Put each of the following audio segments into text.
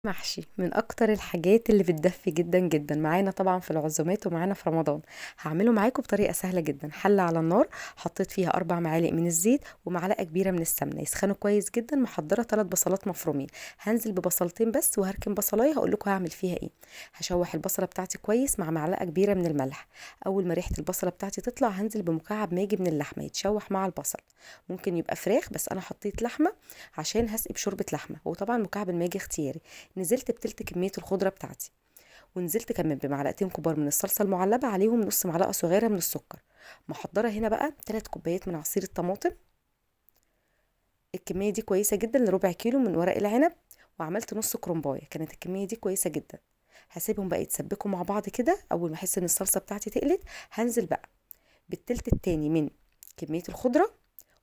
محشي من اكتر الحاجات اللي بتدفي جدا جدا معانا طبعا في العزومات ومعانا في رمضان. هعمله معاكم بطريقة سهلة جدا. حله على النار حطيت فيها 4 معالق من الزيت ومعلقة كبيرة من السمنة، يسخنوا كويس جدا. محضرة 3 بصلات مفرومين، هنزل ببصلتين بس وهركن بصلايه هقول لكم هعمل فيها ايه. هشوح البصله بتاعتي كويس مع معلقه كبيرة من الملح. اول ما ريحه البصله بتاعتي تطلع هنزل بمكعب ماجي من اللحمة يتشوح مع البصل. ممكن يبقى فراخ بس انا حطيت لحمه عشان هسقي بشوربه لحمه، وطبعا مكعب الماجي اختياري. نزلت بتلت كمية الخضرة بتاعتي، ونزلت كمان بمعلقتين كبار من الصلصه المعلبه، عليهم نص معلقه صغيرة من السكر. محضرة هنا بقى 3 كوبايات من عصير الطماطم، الكمية دي كويسة جدا لربع كيلو من ورق العنب، وعملت نص كرنبايه، كانت الكمية دي كويسة جدا. هسيبهم بقى يتسبكوا مع بعض كده. اول ما احس ان الصلصه بتاعتي تقلت هنزل بقى بالتلت التاني من كمية الخضرة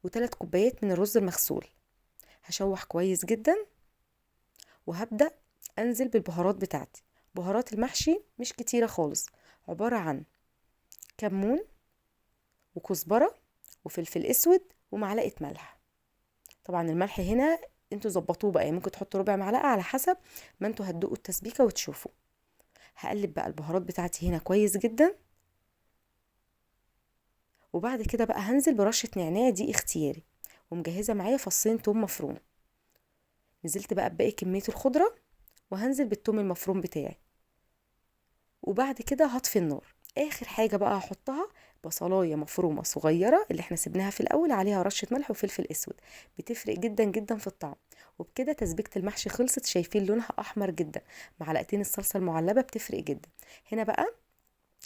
و3 كوبايات من الرز المغسول. هشوح كويس جدا وهبدأ انزل بالبهارات بتاعتي. بهارات المحشي مش كتيرة خالص، عبارة عن كمون وكزبرة وفلفل اسود ومعلقة ملح. طبعا الملح هنا انتوا ظبطوه بقى، يعني ممكن تحطوا ربع معلقة على حسب ما انتوا هتدوقوا التسبيكة وتشوفوا. هقلب بقى البهارات بتاعتي هنا كويس جدا، وبعد كده بقى هنزل برشة نعناع، دي اختياري، ومجهزة معايا فصين توم مفروم. نزلت بقى بباقي كمية الخضرة وهنزل بالثوم المفروم بتاعي، وبعد كده هطفي النار. اخر حاجة بقى هحطها بصلاية مفرومة صغيرة اللي احنا سيبناها في الاول، عليها رشة ملح وفلفل اسود، بتفرق جدا جدا في الطعم. وبكده تسبيكة المحشي خلصت، شايفين لونها احمر جدا، معلقتين الصلصة المعلبة بتفرق جدا. هنا بقى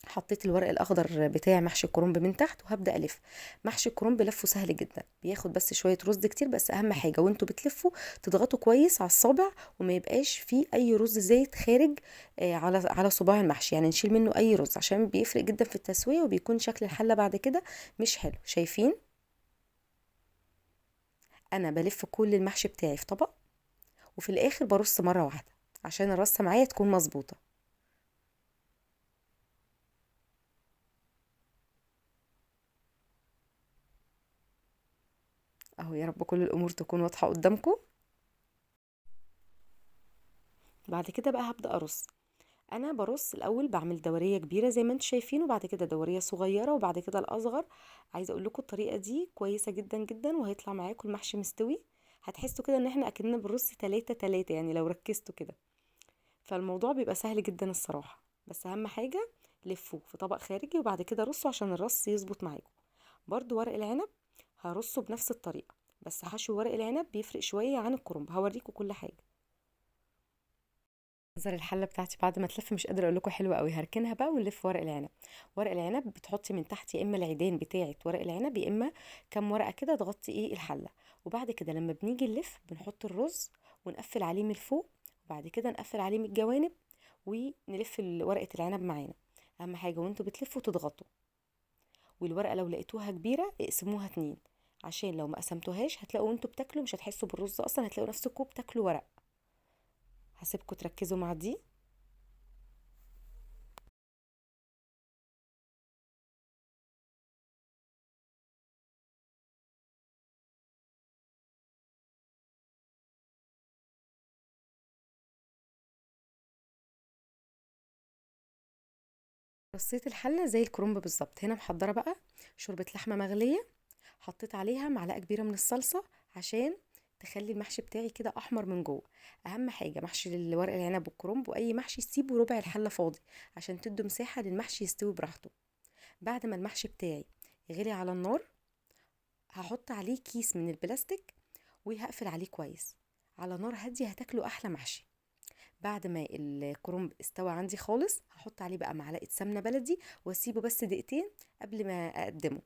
حطيت الورق الاخضر بتاع محشي الكرنب من تحت وهبدا الف. محشي الكرنب لفه سهل جدا، بياخد بس شوية رز كتير، بس اهم حاجة وانتوا بتلفوا تضغطوا كويس على الصابع وما يبقاش فيه اي رز زايد خارج على صباع المحشي، يعني نشيل منه اي رز عشان بيفرق جدا في التسوية وبيكون شكل الحلة بعد كده مش حلو. شايفين انا بلف كل المحشي بتاعي في طبق، وفي الاخر برص مرة واحدة عشان الرصه معايا تكون مظبوطة. اهو يا رب كل الامور تكون واضحة قدامكم. بعد كده بقى هبدا ارص. انا برص الاول بعمل دورية كبيرة زي ما انتم شايفين، وبعد كده دورية صغيرة، وبعد كده الاصغر. عايزه اقول لكم الطريقة دي كويسة جدا جدا، وهيطلع معاكم المحشي مستوي. هتحسوا كده ان احنا اكننا بنرص 3 3، يعني لو ركزتوا كده فالموضوع بيبقى سهل جدا الصراحة. بس اهم حاجة لفوه في طبق خارجي وبعد كده رصوا عشان الرص يظبط معاكم. برضو ورق العنب هرصه بنفس الطريقة، بس حشو ورق العنب بيفرق شوية عن الكرنب، هوريكم كل حاجة. منظر الحلة بتاعتي بعد ما تلف مش قادرة اقول لكم حلوة قوي. هركنها بقى ونلف ورق العنب. ورق العنب بتحطي من تحت يا اما العيدان بتاعه ورق العنب يا اما كام ورقة كده تغطي ايه الحلة، وبعد كده لما بنيجي نلف بنحط الرز ونقفل عليه من فوق، وبعد كده نقفل عليه من الجوانب ونلف ورقة العنب معانا. اهم حاجة وانتوا بتلفوا تضغطوا، والورقة لو لقيتوها كبيرة اقسموها 2 عشان لو ما قسمتوهاش هتلاقوا وانتوا بتاكلوا مش هتحسوا بالرز اصلا، هتلاقوا نفسكم بتاكلوا ورق. هسيبكم تركزوا مع دي. رصيت الحلة زي الكرنب بالظبط. هنا محضرة بقى شوربة لحمه مغليه، حطيت عليها معلقه كبيرة من الصلصه عشان تخلي المحشي بتاعي كده احمر من جوه. اهم حاجة محشي الورق العنب والكرنب واي محشي سيبوا ربع الحلة فاضي عشان تدوا مساحة للمحشي يستوي براحته. بعد ما المحشي بتاعي غلي على النار هحط عليه كيس من البلاستيك وهقفل عليه كويس على نار هادية، هتاكلوا احلى محشي. بعد ما الكرنب استوى عندي خالص هحط عليه بقى معلقه سمنه بلدي واسيبه بس دقيقتين قبل ما اقدمه.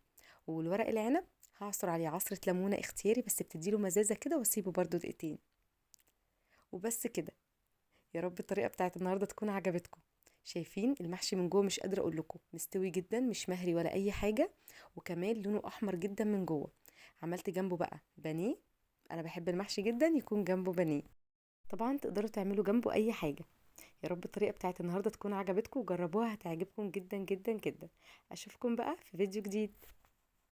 والورق العنب هعصر عليه عصرة ليمونة اختياري بس بتديله مزازة كده، واسيبه برده دقيقتين وبس كده. يا رب الطريقة بتاعت النهاردة تكون عجبتكم. شايفين المحشي من جوه مش قادرة اقول لكم مستوي جدا، مش مهري ولا اي حاجة، وكمان لونه احمر جدا من جوه. عملت جنبه بقى بانيه، انا بحب المحشي جدا يكون جنبه بانيه، طبعا تقدروا تعملوا جنبه اي حاجة. يا رب الطريقة بتاعت النهاردة تكون عجبتكم وجربوها هتعجبكم جدا جدا جدا. اشوفكم بقى في فيديو جديد.